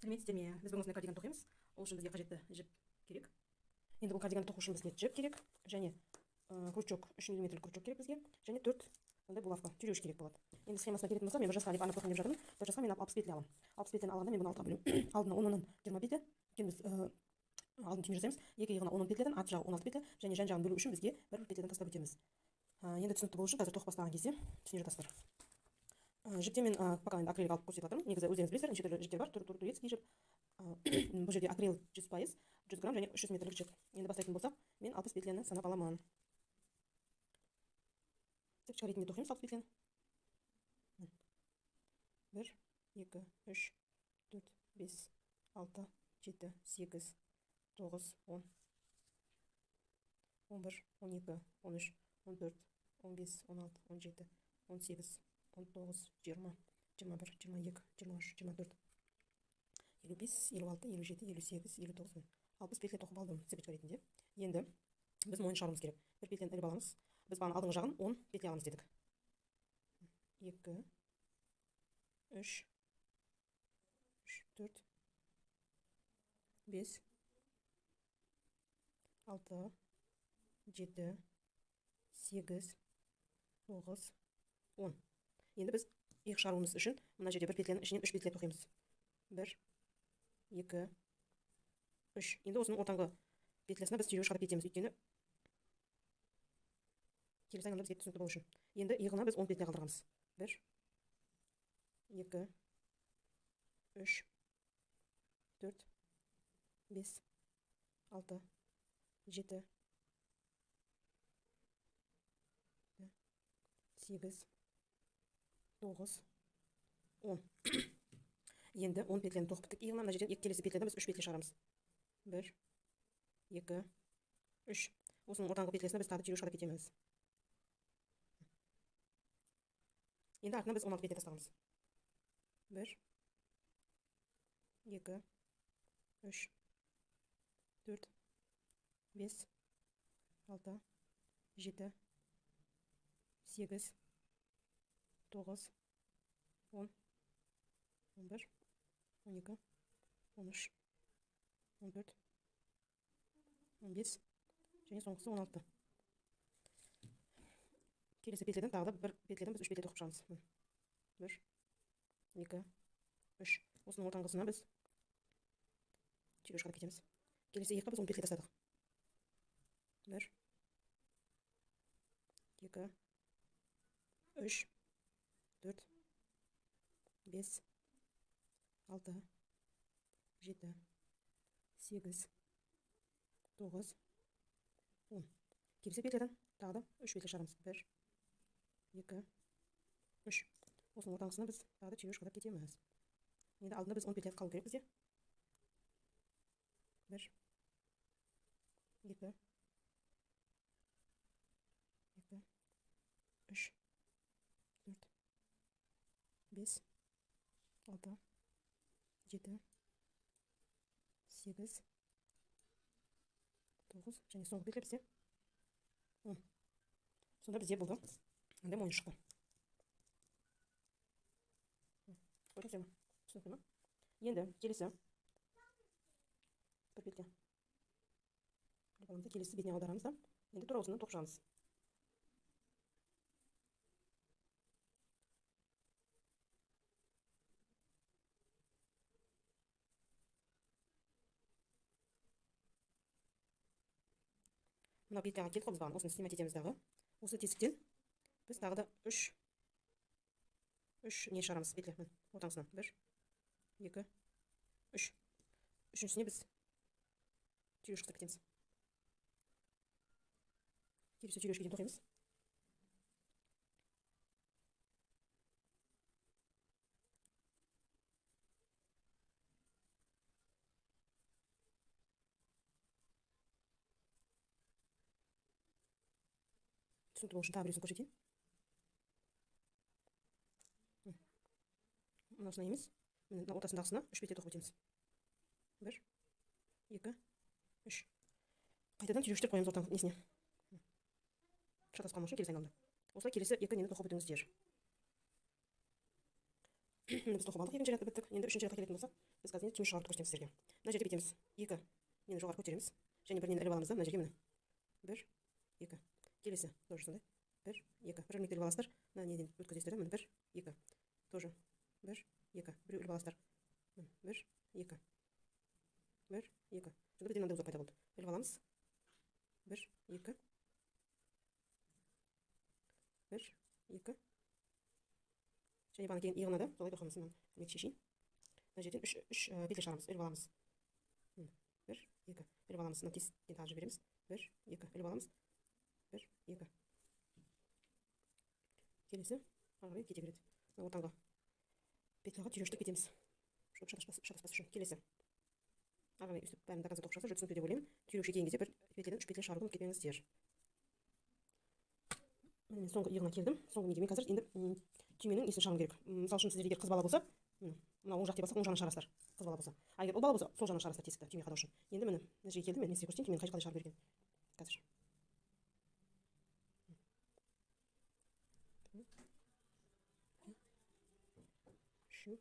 Сәлеметсіздер ме? Біз бүгін осындай кардиган тоқимыз. Ол үшін бізге қажетті жіп керек. Енді бұл кардиганды тоқу үшін бізге жіп керек және крючок, 3 миллиметрлік крючок керек бізге, және 4 мындай булавка, түйреуіш керек болады. Енді схемасына келетін болсақ, мен бір жасқа деп арнап тоқайын деп жатырмын. Бір жасқа мен 60 петля аламын. 60 петляны алғанда мен бұны алтыға бөлемін. Алдына 10-нан 20 петля, өйткені біз алдын түйме жасаймыз. Екі иығына 10 петлядан, арт жағы 16 петля, және жан жағын бөлу үшін бізге бір петлядан тастап өтеміз. Енді түсінікті болу үшін қазір тоқып бастаған кезде түсіне жатасыздар. Жіптен мен пока енді акрилик алып көрсетіп жатырмын. Негізі өздеріңіз білесіздер, неше түрлі жіптер бар, түр турецкий жіп. Бұл жерде акрил 100%, 100 грамм және 300 метрлік жіп. Енді бастайтын болсақ, мен 60 петляны санап аламын. Цепочка ретінде тоқимыз 60 петляны. 1, 2, 3, 4, 5, 6, 7, 8, 9, 10, 11, 12, 13, 14, 15, 16, 17, 18, 19, 20, 21, 22, 23, 24, 55, 56, 57, 58, 59, 60 петля тоқып алдым цепочка ретінде. Енді біз мойын шығаруымыз керек. Бір петляны іліп аламыз. Біз бағана алдыңғы жағын 10 петля аламыз дедік. 2, 3, 4, 5, 6, 7, 8, 9, 10. Енді біз иық шығаруымыз үшін мына жерде бір петляның ішінен 3 петля тоқимыз. 1, 2, 3. Енді осының ортаңғы петлясына біз түйреуіш қадап кетеміз, өйткені келесі айналымда бізге түсінікті болу үшін. Енді иығына біз 10 петля қалдырамыз. 1, 2, 3, 4, 5, 6, 7, 8, 9, 10. Енді 10 петляны тоқып біттік. Иығына мына жерден екі келесі петлядан біз 3 петля шығарамыз. 1, 2, 3. Осының ортаңғы петлясына біз тағы түйреуіш қадап кетеміз. Енді артына біз 16 петля тастағанбыз. 1, 2, 3, 4, 5, 6, 7, 8, 9, 10, 11, 12, 13, 14, 15 және соңғысы 16. Келесі петлядан тағы да бір петлядан біз 3 петля тоқып шығамыз. 1, 2, 3. Осының ортаңғысына біз түйреуіш қадап кетеміз. Келесі иыққа біз 10 петля тастадық. 1, 2, 3, 4, 5, 6, 7, 8, 9, 10. Келесі петлядан тағы да 3 петля шығарамыз. 1, 2, 3. Осының ортаңғысына біз тағы да түйреуіш қадап кетеміз. Енді алдында біз 10 петля қалу керек бізде. 1, 2, 2, 3, 4, 5, 6, 7, 8, 9 және соңғы петля бізде 10. Сонда бізде болды мынандай мойын шықты. Көрдіңіздер ме? Түсінікті ме? Енді келесі бір петля іліп аламыз да, келесі бетіне аударамыз да, енді тура осыны тоқып шығамыз. Мына петляға келдік қой біз бағана, осыны снимать етеміз дағы. Осы тесіктен біз тағы да 3 не шығарамыз петля, міне, ортаңғысынан. 1, 2, 3. Үшіншісіне біз түйреуіш қыстырып кетеміз. Келесі түйреуішке дейін тоқимыз. Түсінікті болу үшін тағы біреусін көрсетейін. Мынаусына емес, міне мына ортасындағысына 3 петля тоқып өтеміз. 1, 2, 3. Қайтадан түйреуіштер қоямыз ортаңғы несіне. Шатасып қалмау үшін келесі айналымда. Осылай келесі екі нені тоқып өтіңіздер. Біз тоқып алдық, екінші рядты біттік. Енді үшінші рядқа келетін болсақ, біз қазір түйме шығаруды көрсетеміз сіздерге. Мына жерде бүйтеміз. 2 нені жоғары көтереміз. Және бір нені іліп аламыз да, мына жерге міне. 1, 2. Келесі тоже сондай. 1, 2. Бір ілмекті іліп аласыздар. Мына неден өткізесіздер, міне 1, 2. Тоже 1, 2. Біреу іліп аласыздар. 1, 2. 1, 2. Сонда бізде мынандай узор пайда болды. Іліп аламыз. 1, 2. 1, 2. Және бағана келген иығына да солай тоқимыз. Мына ілмек шешейін. Мына жерден үш петля шығарамыз, іліп аламыз. 1, 2. Іліп аламыз. Мына тесіктен тағы жібереміз. 1, 2. Іліп аламыз. 1, 2. Келесі ары қарай кете береді. Мына ортаңғы петляға түйрештік кетеміз. Чтобы шатаспас үшін. Келесі. Ары қарай өстіп бәрін до конца тоқып шығасыз, түсінікті деп ойлаймын. Түйреуші келген кезде бір петлядан 3 петля шығаруды ұмытып кетпеңіздер. Міне мен соңғы иығына келдім. Соңғы неге мен қазір енді түйменің несін шығарғым керек. Мысал үшін сіздер егер қыз бала болса, мына оң жақ деп алсақ, оң жағын шығарасыздар. Қыз бала болса. А егер ұл бала болса, сол жағын шығарасыздар тесікті түйме қадау үшін. Енді міне мына жерге келдім, мен сізге көрсетейін түймені қалай шығару керек екенін. Қазір. Үшеу.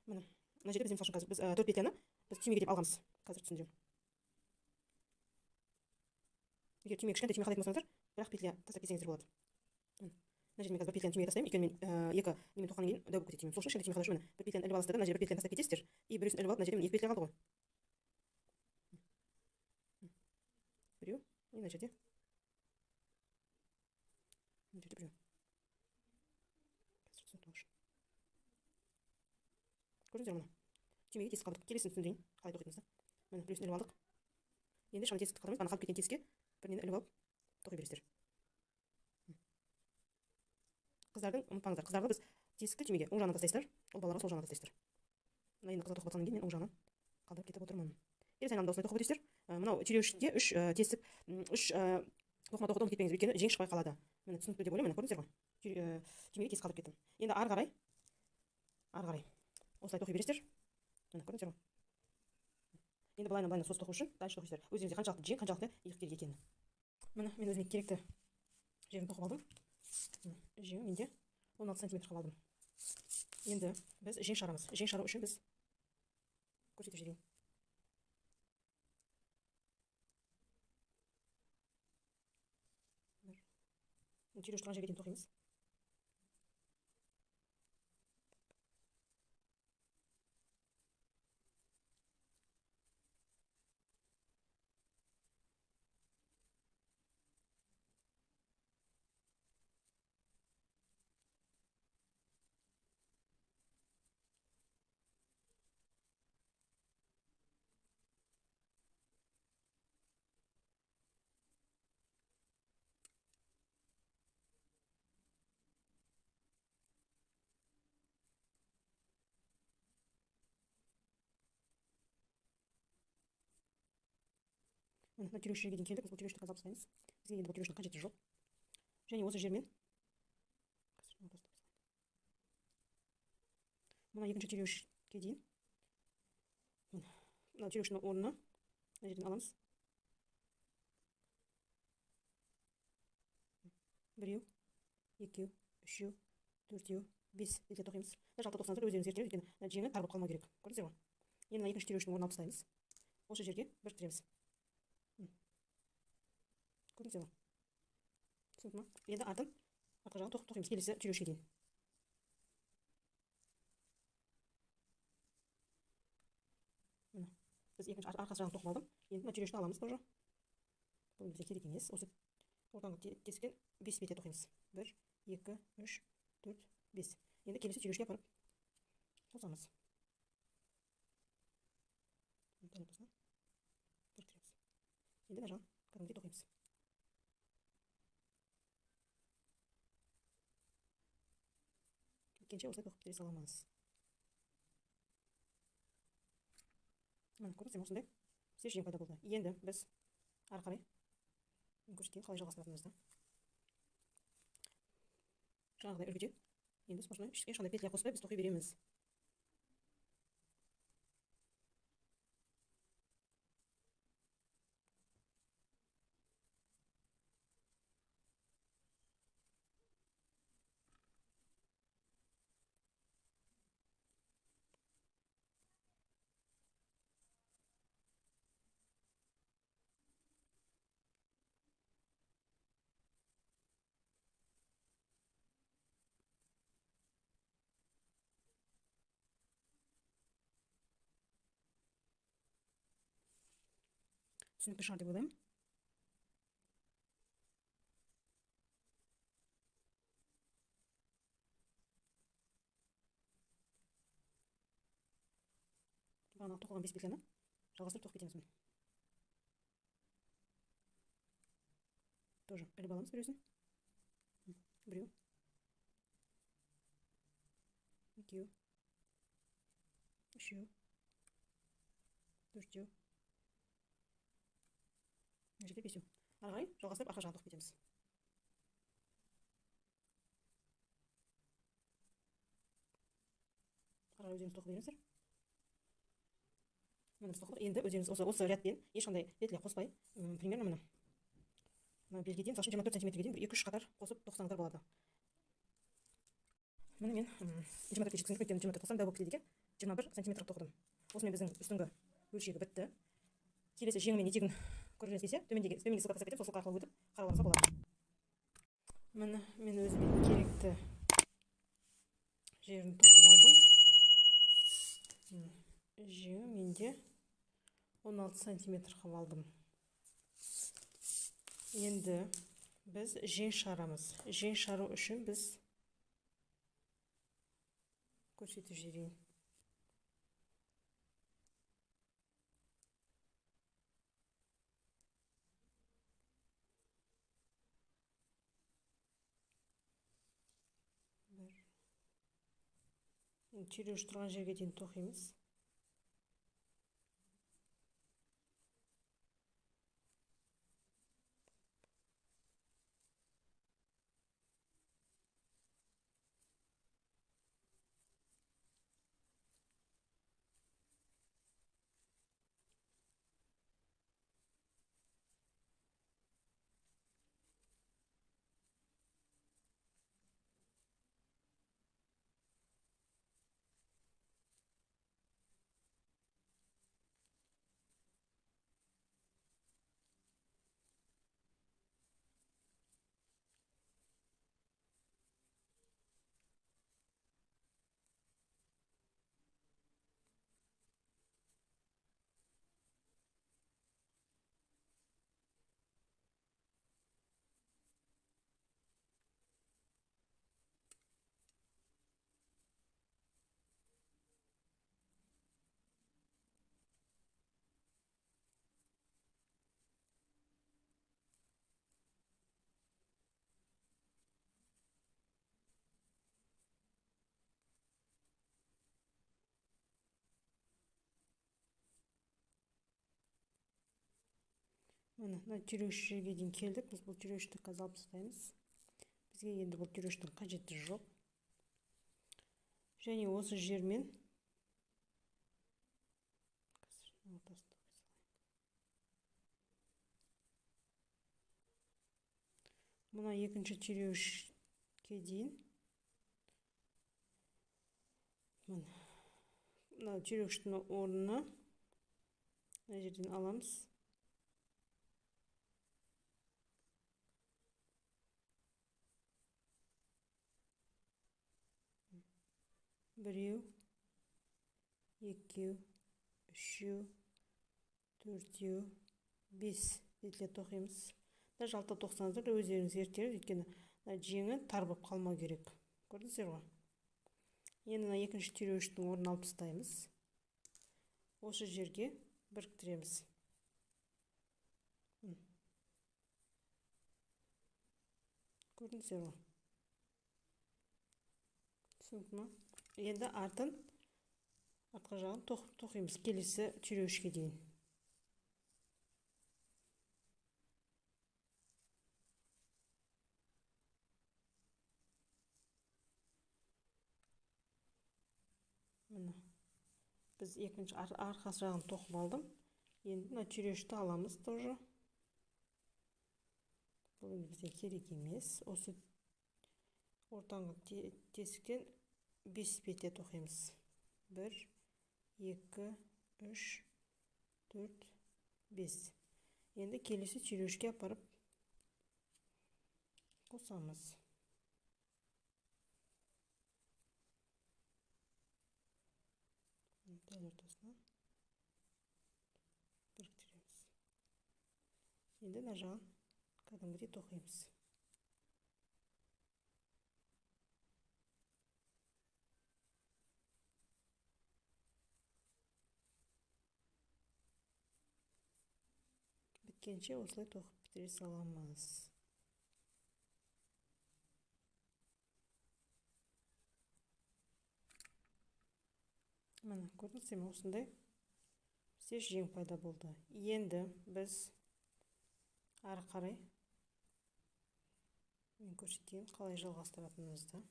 Міне мына жерде біз мысал үшін қазір біз 4 петляны біз түймеге деп алғанбыз. Қазір түсіндіремін. Егер түйме кішкентай түйме қалайтын болсаңыздар, бір ақ петля тастап кетсеңіздер болады. Мына жерде мен қазір бір петляны түймеге тастаймын, өйткені мен екі немен тоққаннан кейін дәу болып кетеді түймем. Сол үшін кішкентай түйме қалау үшін міне бір петляны іліп аласыздар да, мына жерде бір петляны тастап кетесіздер. И біреусін іліп алып, мына жерде міне 2 петля қалды ғой. Біреу, и мына жерде. Мына жерде біреу. Қазір түсінікті болу үшін. Көрдіңіздер мына. Түймеге тесік қалдырдық. Келесін түсіндірейін, қалай тоқитынымызды. Міне біреусін іліп алдық. Енді ешқандай тесікті қалдырмаймыз. Ана қалып кеткен тесікке бір нені іліп алып тоқи бересіздер. Қыздардың ұмытпаңыздар, қыздарды біз тесікті түймеге оң жағынан тастайсыздар, ұл балаларға сол жағынан тастайсыздар. Мына енді қыздар тоқып жатқаннан кейін мен оң жағынан қалдырып кетіп отырмын. Келесі айналамда осылай тоқып өтесіздер. Мынау түйреуіште 3 тесік, 3 тоқыма тоқуды ұмытып кетпеңіз, өйткені жең шықпай қалады. Міне түсінікті деп ойлаймын, міне көрдіңіздер ғой. Түймеге тесік қалдырып кеттім. Енді ары қарай осылай тоқи бересіздер. Міне көрдіңіздер ғой. Енді былайынан былайынан созып тоқу үшін дальше тоқисыздар. Өздеріңізге қаншалықты жең, қаншалықты иық керек екенін. Міне мен өзіме керекті жерін тоқып алдым. Жеңі менде 16 сантиметр қылып алдым. Енді біз жең шығарамыз. Жең шығару үшін біз көрсетіп жіберейін. Түйреуіш тұрған жерге дейін тоқимыз. Мына түйреуіш жерге дейін келдік, біз бұл түйреуішті қазып тастаймыз. Бізге енді бұл түйреуіштің қажеті жоқ. Және осы жермен мына екінші түйреуішке дейін мына түйреуіштің орнына мына жерден аламыз. Біреу, екеу, үшеу, төртеу, 5 петля тоқимыз. Мына жалта тоқсаңыздар өздеріңіз ертерек, өйткені мына жеңі тар болып қалмау керек. Көрдіңіздер ғой. Енді мына екінші түйреуіштің орнына алып тастаймыз. Осы жерге біріктіреміз. Көрдіңіздер ғой. Түсінікті ма? Енді артын артқы жағын тоқып тоқимыз келесі түйреуішке дейін. Міне біз екінші арқасы жағын тоқып алдым. Енді мына түйреуішті аламыз тоже. Бұл бізге керек емес. Осы ортаңғы тесіктен 5 петля тоқимыз. 1, 2, 3, 4, 5. Енді келесі түйреуішке апарып қосамыз. Біріктіреміз. Енді мына жағын кәдімгідей тоқимыз. Біткенше осылай тоқып бітіре саламыз. Міне көрдіңіздер ме, осындай бізде жең пайда болды. Енді біз ары қарай көрсетейін қалай жалғастыратынымызды. Жаңағыдай үлгіде енді сплошной ешқандай петля қоспай біз тоқи береміз. Түсінікті шығар деп ойлаймын. Бағана тоқылған 5 петляны жалғастырып тоқып кетеміз. Тоже іліп аламыз біреусін. Біреу. Екеу. Үшеу. Төртеу. Мына жерде бесеу. Ары қарай жалғастырып арқа жағын тоқып кетеміз. Ары қарай өздеріңіз тоқып беріңіздер. Міне біз тоқыдық. Енді өздеріңіз осы рядпен ешқандай петля қоспай, примерно міне мына белге дейін, мысалы үшін 24 сантиметрге дейін бір 2-3 қатар қосып тоқсаңыздар болады. Міне мен 24-ке жеткізгім келді, өйткені 24 тоқсам дәу болып кетеді екен. 21 сантиметр тоқыдым. Осымен біздің үстіңгі бөлшегі бітті. Келесі жеңі мен етегін көргіңіз келсе, төменгі ссылка тастап кетемін, сол ссылка арқылы өтіп қарауларыңызға болады. Міне мен өзіме керекті жерін тоқып алдым. Жеңі менде 16 сантиметр қылып алдым. Енді біз жең шығарамыз. Жең шығару үшін біз көрсетіп жіберейін. Бір. Енді түйреуіш тұрған жерге дейін тоқимыз. Міне, мына түйреуіш жерге дейін келдік. Біз бұл түйреуішті қазір алып тастаймыз. Бізге енді бұл түйреуіштің қажеті жоқ. Және осы жермен мына екінші түйреуішке дейін, міне, мына түйреуіштің орнына мына жерден аламыз. Біреу, екеу, үшеу, төртеу, 5 петля тоқимыз. Даже алты тоқсаңыздар да өздеріңіз ертеріңіз, өйткені мына жеңі тар болып қалмау керек. Көрдіңіздер ғой? Енді мына екінші түйреуіштің орнын алып тастаймыз. Осы жерге біріктіреміз. Көрдіңіздер ғой? Түсінікті ма? Енді артқы жағын тоқимыз келесі түйреуішке дейін. Міне, біз екінші арқа жағын тоқып алдым. Енді мына түйреуішті аламыз тоже. Бұл енді бізге керек емес. Осы ортаңғы тесіктен 5 петля тоқимыз. 1, 2, 3, 4, 5. Енді келесі түйреуішке апарып қосамыз. Дәл ортасына біріктіреміз. Енді мына жағын кәдімгідей тоқимыз. Біткенше осылай тоқып бітіре саламыз. Міне, көрдіңіздер ме, осындай бізде жең пайда болды. Енді біз ары қарай мен көрсетейін қалай жалғастыратынымызды.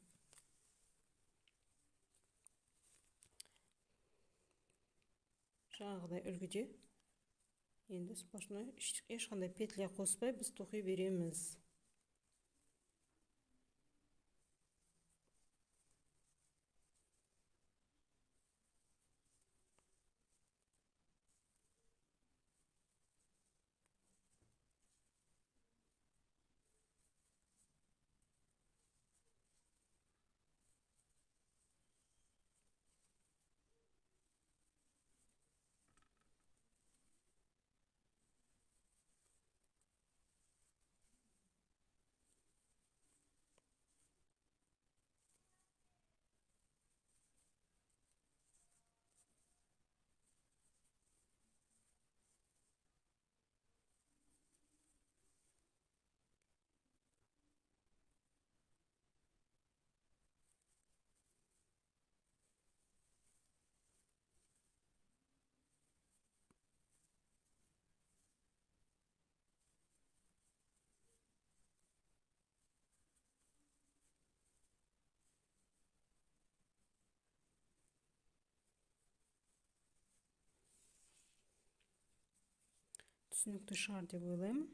Жаңағыдай үлгіде енді сплошной ешқандай петля қоспай біз тоқи береміз. Түсінікті шығар деп ойлаймын.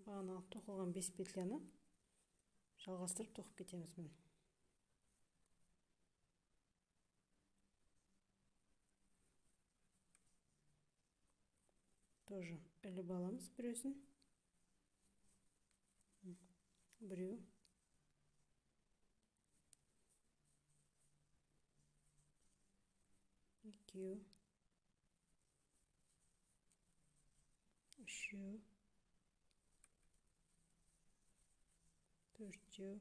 Бағанағы тоқылған 5 петляны жалғастырып тоқып кетеміз міне. Тоже іліп аламыз біреусін. Біреу. Екеу. Үшеу. Төртеу.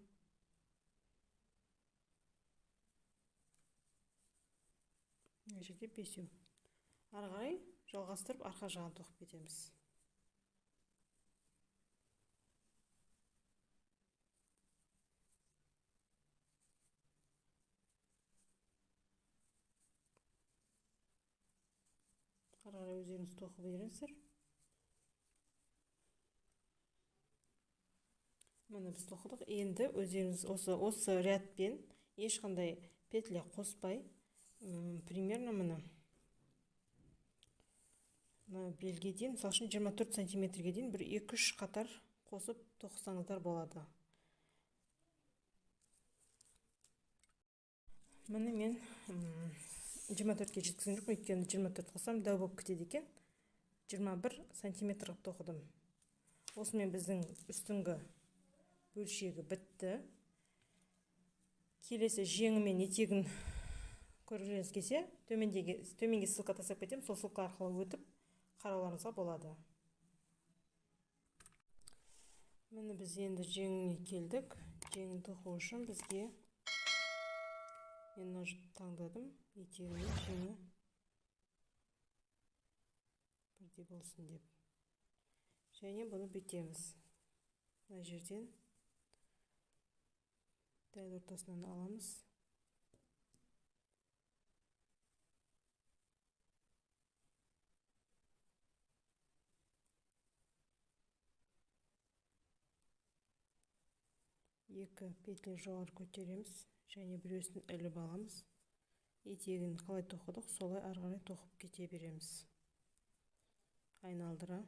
Мына жерде бесеу. Ары қарай жалғастырып арқа жағын тоқып кетеміз. Ары қарай өздеріңіз тоқып беріңіздер. Міне біз тоқыдық. Енді өздеріңіз осы рядпен ешқандай петля қоспай, примерно міне мына белге дейін, мысалы үшін 24 сантиметрге дейін бір 2-3 қатар қосып тоқысаңыздар болады. Міне мен 24-ке жеткізген жоқпын, өйткені 24 қылсам дәу болып кетеді екен. 21 сантиметр қылып тоқыдым. Осымен біздің үстіңгі бөлшегі бітті. Келесі жеңі мен етегін көргіңіз келсе, төменге ссылка тастап кетемін, сол ссылка арқылы өтіп қарауларыңызға болады. Міне біз енді жеңіне келдік. Жеңін тоқу үшін бізге мен мына жіпті таңдадым, етегі мен жеңі бірдей болсын деп. Және бұны бүйтеміз. Мына жерден дәл ортасынан аламыз. Екі петля жоғары көтереміз және біреусін іліп аламыз. Етегін қалай тоқыдық, солай ары қарай тоқып кете береміз. Айналдыра.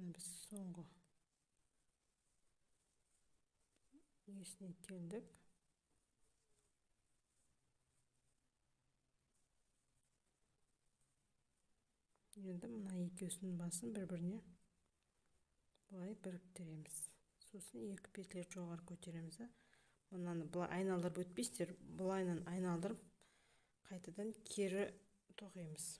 Міне біз соңғы несіне келдік. Енді мына екеуісінің басын бір-біріне былай біріктіреміз. Сосын екі петля жоғары көтереміз. Мынаны былай айналдырып өтпейсіздер, былайынан айналдырып қайтадан кері тоқимыз.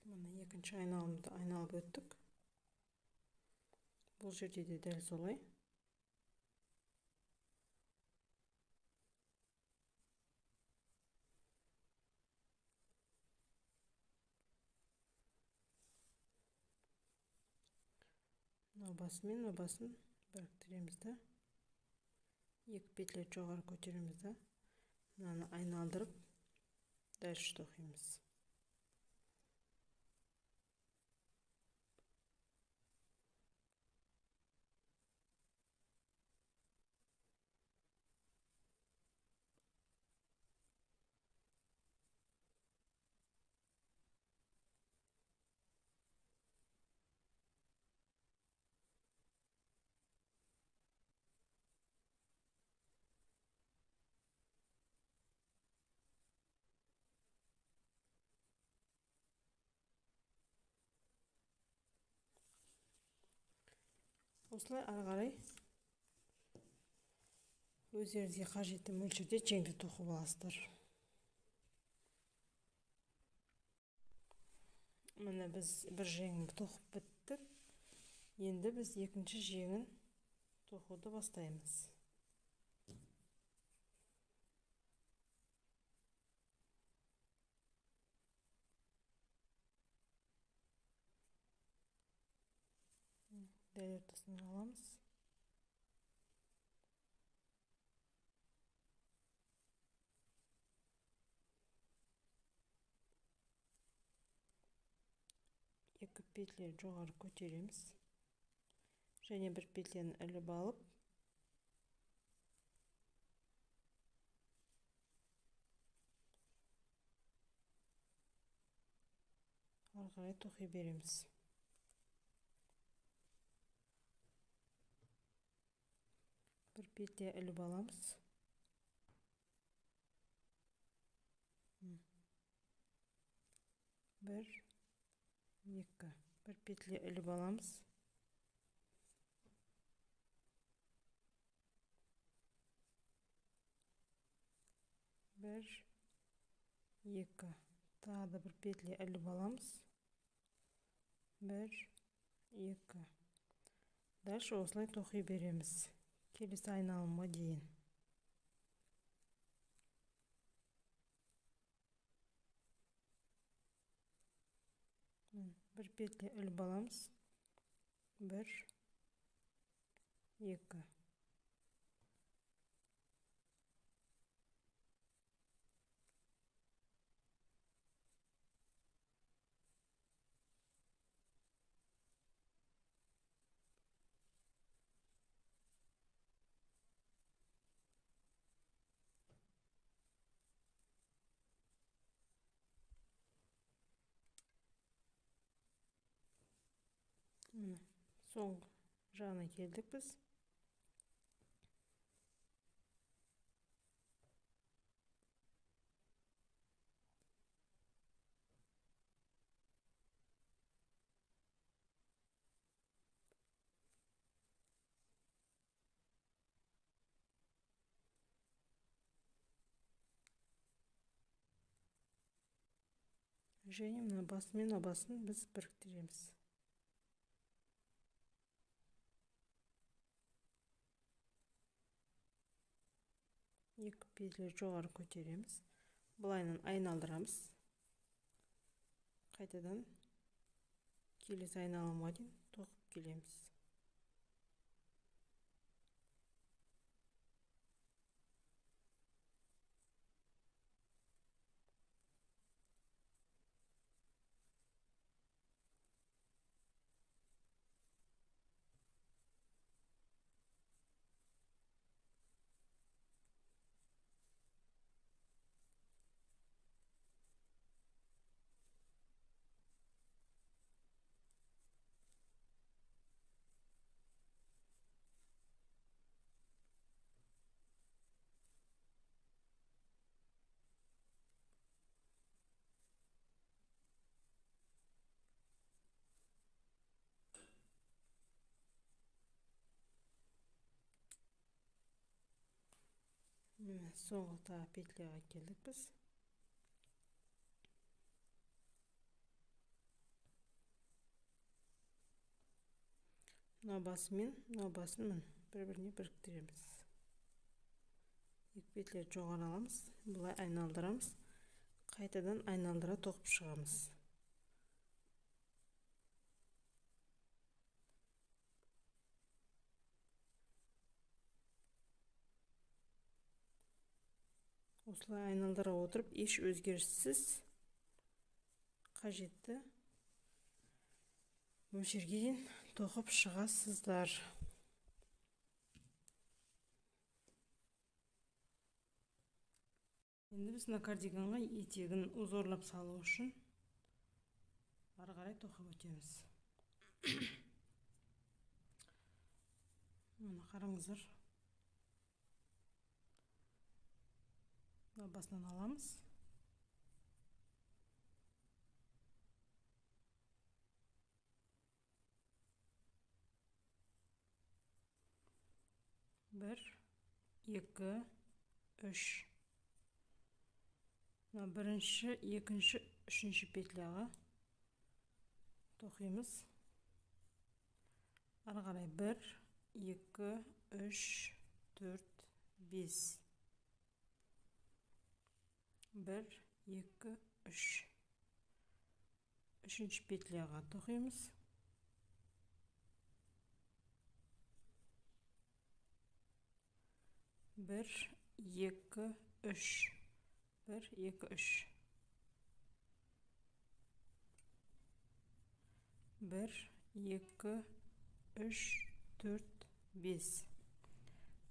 Мына екінші айналымды айналып өттік. Бұл жерде де дәл солай. Мынау басымен мынау басын біріктіреміз да, екі петля жоғары көтереміз да, мынаны айналдырып дальше тоқимыз. Осылай ары қарай өздеріңізге қажетті мөлшерде жеңді тоқып аласыздар. Міне біз бір жеңін тоқып біттік. Енді біз екінші жеңін тоқуды бастаймыз. Дәл ортасынан аламыз. Екі петля жоғары көтереміз. Және бір петляны іліп алып, ары қарай тоқи береміз. Бір петля іліп аламыз. Бір, екі, бір петля іліп аламыз. Бір, екі, тағы да бір петля іліп аламыз. Бір, екі. Дальше осылай тоқи береміз. Келесі айналымға дейін. Бір петля іліп аламыз. Бір, екі. Міне соңғы жағына келдік біз. Және мына басы мен мына басын біз біріктіреміз. Екі петля жоғары көтереміз. Былайынан айналдырамыз. Қайтадан келесі айналымға дейін тоқып келеміз. Міне соңғы тағы петляға келдік біз. Мына басы мен мына басын міне бір-біріне біріктіреміз. Екі петля жоғары аламыз, былай айналдырамыз, қайтадан айналдыра тоқып шығамыз. Осылай айналдыра отырып, еш өзгеріссіз қажетті мөлшерге дейін тоқып шығасыздар. Енді біз мына кардиганға етегін узорлап салу үшін ары қарай тоқып өтеміз. Міне қараңыздар. Мына басынан аламыз. Бір, екі, үш. Мына бірінші, екінші, үшінші петляға тоқимыз. Ары қарай бір, екі, үш, төрт, бес. 1, 2, 3. Үшінші петляға тоқимыз. 1, 2, 3. 1, 2, 3. 1, 2, 3, 4, 5.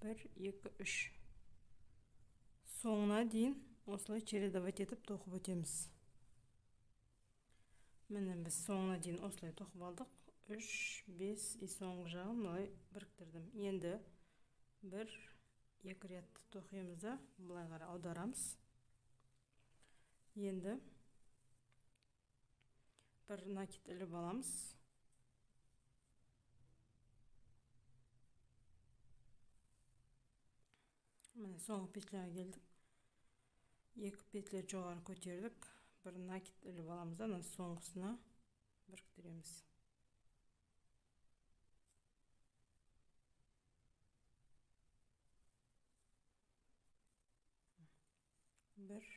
1, 2, 3. Соңына дейін осылай чередовать етіп тоқып өтеміз. Міне біз соңына дейін осылай тоқып алдық. 3, 5 и соңғы жағын былай біріктірдім. Енді 1, 2 ряд тоқимыз да былай қарай аударамыз. Енді бір накид іліп аламыз. Міне соңғы петляға келдік. 2 петля жоғары көтердік, бір накид іліп аламыз да, мына соңғысына біріктіреміз. 1,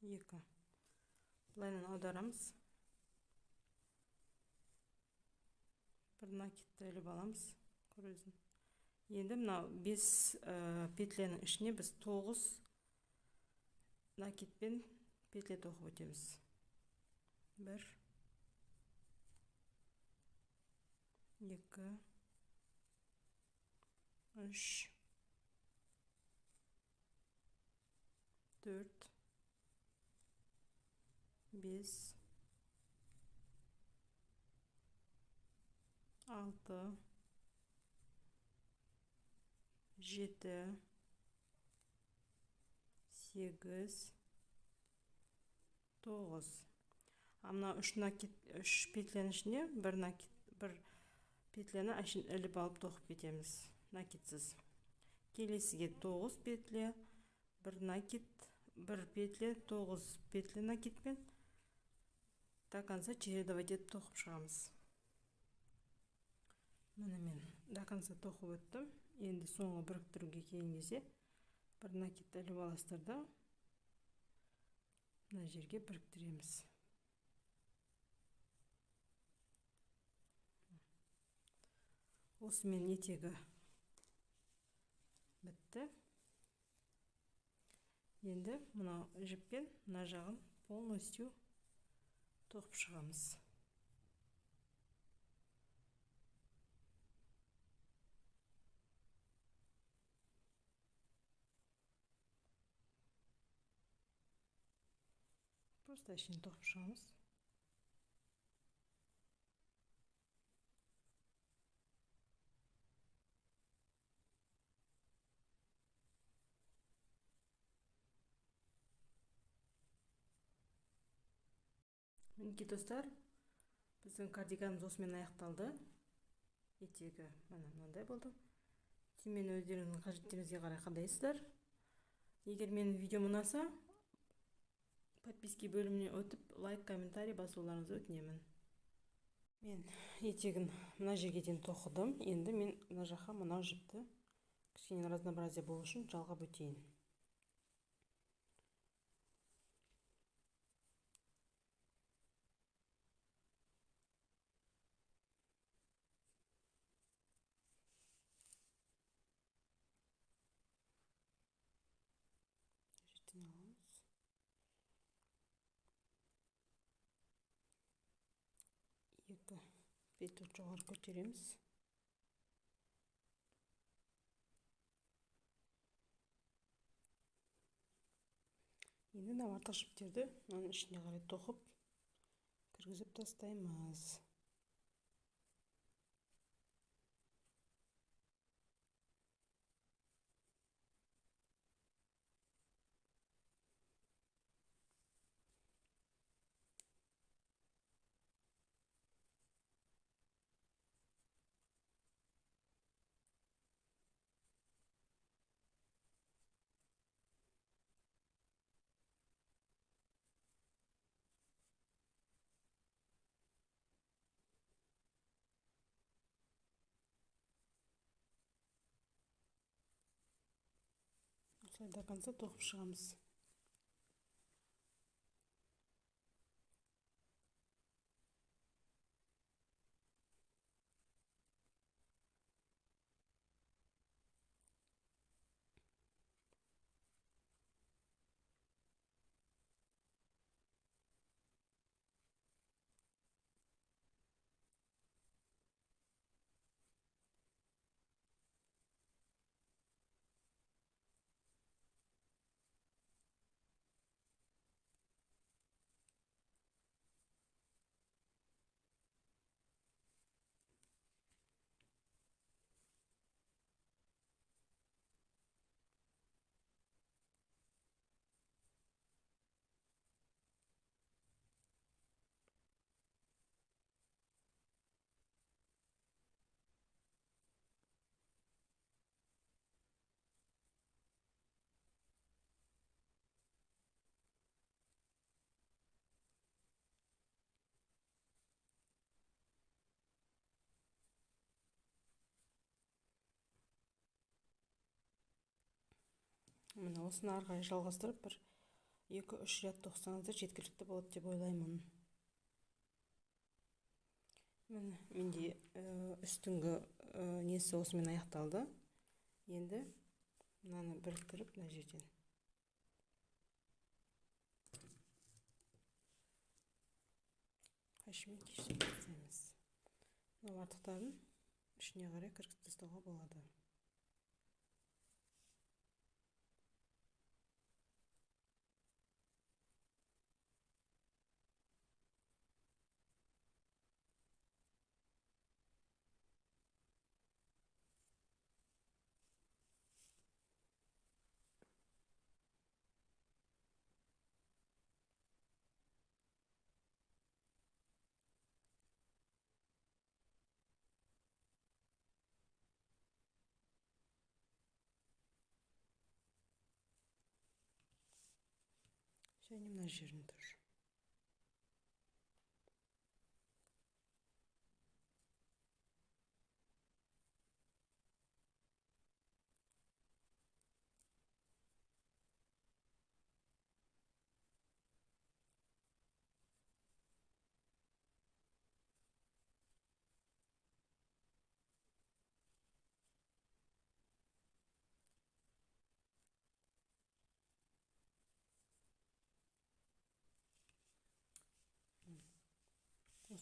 2. Былайынан аударамыз. Бір накидті іліп аламыз, көресің. Енді мынау 5 петляның ішіне біз 9 накидпен петля тоқып өтеміз. 1, 2, 3, 4, 5, 6, 7, 8, 9. Мына 3 накид, 3 петляның ішіне бір накид, бір петляны әшейін іліп алып тоқып кетеміз, накидсіз. Келесіге 9 петля, бір накид, бір петля, 9 петля накидпен До конца чередовать етіп тоқып шығамыз. Міне мен до конца тоқып өттім. Енді соңғы біріктіруге келген кезде бір накид іліп аласыздар да мына жерге біріктіреміз. Осымен етегі бітті. Енді мына жіппен мына жағын полностью тоқып шығамыз. Просто әшейін тоқып шығамыз. Мінекей достар, біздің кардиганымыз осымен аяқталды. Етегі міне мынандай болды. Түймені өздеріңіздің қажеттеріңізге қарай қадайсыздар. Егер менің видеом ұнаса, подписки бөліміне өтіп, лайк, комментарий басуларыңызды өтінемін. Мен етегін мына жерге дейін тоқыдым. Енді мен мына жаққа мынау жіпті кішкене разнообразие болу үшін жалғап өтейін. Аламыз. Екі петлю жоғары көтереміз. Енді мына артық жіптерді мынаның ішіне қарай тоқып кіргізіп тастаймыз. Осылай до конца тоқып шығамыз. Міне осыны ары қарай жалғастырып бір 2-3 ряд тоқсаңыздар жеткілікті болады деп ойлаймын. Міне менде үстіңгі несі осымен аяқталды. Енді мынаны біріктіріп мына жерден қайшымен кесіп тастаймыз. Мынау артықтарын ішіне қарай кіргізіп тастауға болады. Және мына жерін тоже.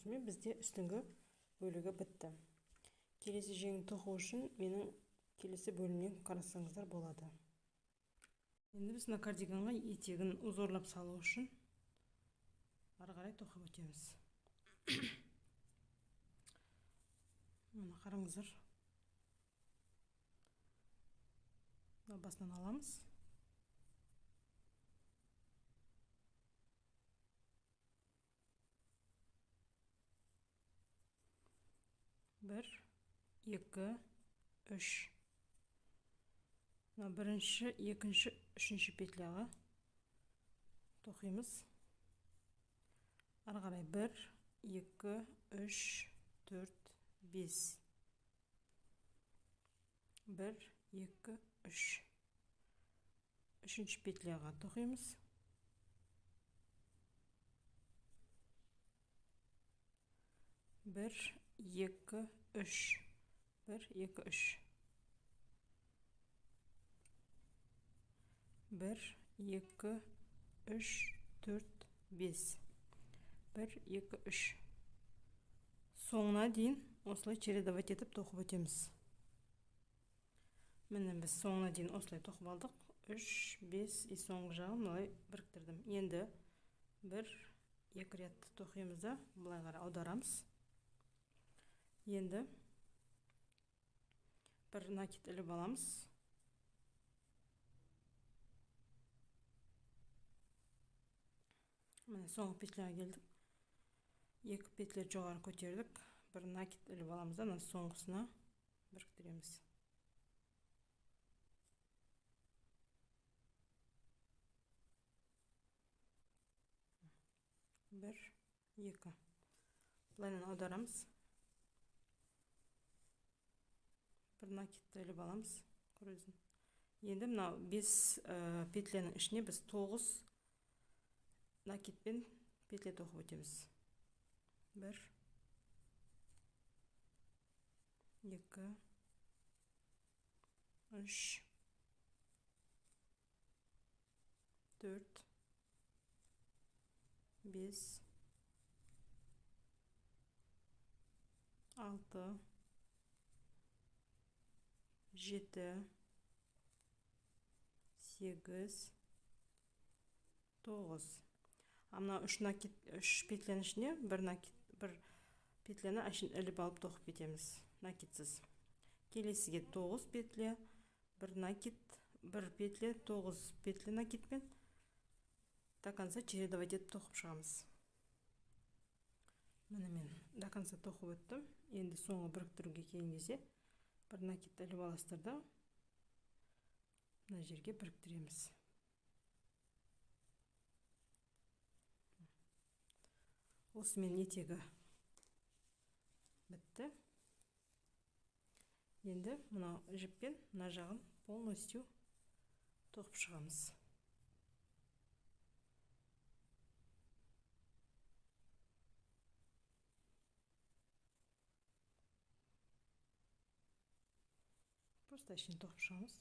Осымен бізде үстіңгі бөлігі бітті. Келесі жеңін тоқу үшін менің келесі бөлімнен қарасаңыздар болады. Енді біз мына кардиганға етегін узорлап салу үшін ары қарай тоқып өтеміз. Мына қараңыздар. Мына басынан аламыз. 1, 2, 3. Мына бірінші, екінші, үшінші петляға тоқимыз. Ары қарай 1, 2, 3, 4, 5. 1, 2, 3. Үшінші петляға тоқимыз. 1, 2, 3. 1, 2, 3. 1, 2, 3, 4, 5. 1, 2, 3. Соңына дейін осылай чередовать етіп тоқып өтеміз. Міне біз соңына дейін осылай тоқып алдық. 3, 5 и соңғы жағын мыналай біріктірдім. Енді 1, 2 ряд тоқимыз да былай қарай аударамыз. Енді бір накид іліп аламыз. Міне соңғы петляға келдік. 2 петля жоғары көтердік. Бір накид іліп аламыз да, мына соңғысына біріктіреміз. 1, 2. Былайынан аударамыз. Бір накидті іліп аламыз. Көресің. Енді мынау 5 петляның ішіне біз 9 накидпен петля тоқып өтеміз. 1, 2, 3, 4, 5, 6, 7, 8, 9. Мына 3 накид, 3 петляның ішіне бір накид, бір петляны әшейін іліп алып тоқып кетеміз, накидсіз. Келесіге 9 петля, бір накид, бір петля, 9 петля накидпен до конца чередовать етіп тоқып шығамыз. Міне мен до конца тоқып өттім. Енді соңғы біріктіруге келген кезде бір накидті іліп аласыздар да мына жерге біріктіреміз. Осымен етегі бітті. Енді мына жіппен мына жағын полностью тоқып шығамыз. Просто әшейін тоқып шығамыз.